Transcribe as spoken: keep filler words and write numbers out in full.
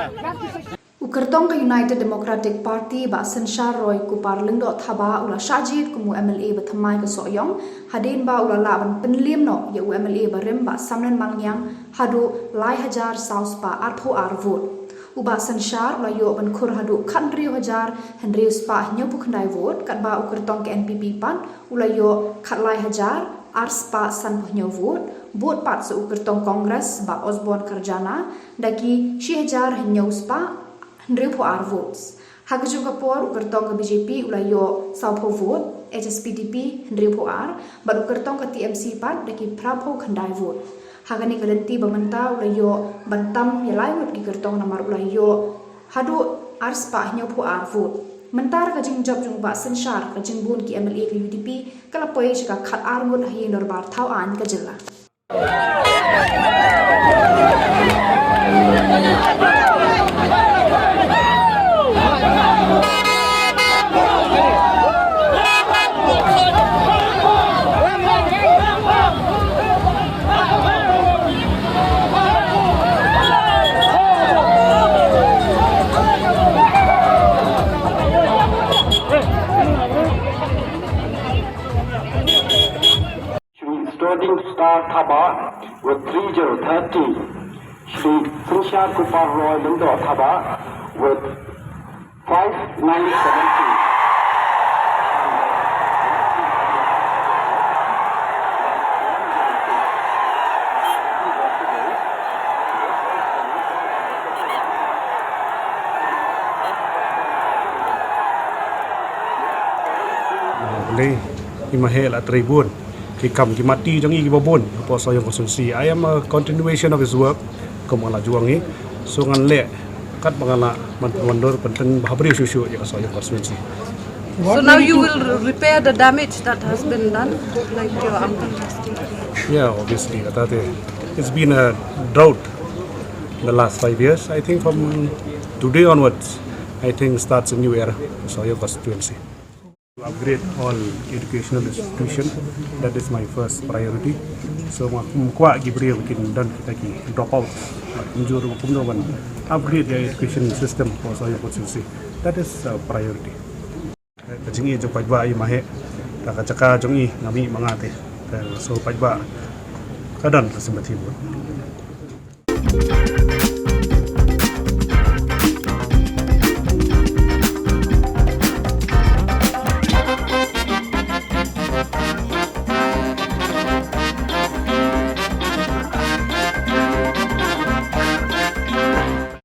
U kyrtong ka United Democratic Party, Bah Synshar Roy Kupar Lyngdoh Thabah, u la shah jied kum u M L A ba thymmai ka Sohiong, hadien ba u la lah ban pynliem noh ïa u M L A barim, Bah Samlen Malngiang, haduh lai hajar saw spah arphew ar vote. U Bah Synshar u la ïoh ban khur haduh khathynriew hajar hynriew spah hynñiewphew khyndai vote, katba u kyrtong ka N P P pat u la ïoh khatlai hajar ar spah sanphew hynñiew vote, bud pat sa u kyrtong Congress, Bah Osborne Kharjana, da ki shi hajar hynñiew spah hynriewphew ar votes. Ha kajuh ka por, u kyrtong ka B J P u la ïoh sawphew vote, H S P D P hynriewphew ar, bad u kyrtong ka T M C pat da ki phraphew khyndai vote. Ha kane ka lynti ba mynta u la ïoh ban tam ïa lai ngut ki kyrtong namar u la ïoh haduh ar spah hynñiewphew ar vote. Mynta ka jingjop jong u Bah Synshar, ka jingbun ki M L A ka U D P, ka la poi sha ka khatar ngut ha ïing dorbar thaw aiñ ka jylla. Shri Stording Star Thabah with three zero thirty. Shri Synshar Kupar Roy Lyngdoh Thabah with five nine seven two. Balei i Maheh la trei bun ki kam ki mati jong i kiba bun hapoh Sohiong constituency. I am a continuation of his work kum nga la ju ong i. So ngan leh katba nga lah ban pynwandur pynteng bha briew shuh shuh ïa ka Sohiong constituency. So now you will repair the damage that has been done, like your uncle has taken. Yeah, obviously. Kata te, it's been a drought the last five years. I think from today onwards, I think starts a new era for Sohiong constituency. Upgrade all educational institution, that is my first priority. So nga kum kwah ki briew kin don kita ki dropout. Kumjuh ruh kumno ban upgrade the education system for Sohiong constituency. That is a priority. Ka jingïeit jong paidbah i Maheh, ka jaka jong i nga mih ma nga te. So paidbah ka don ka sympathy vote.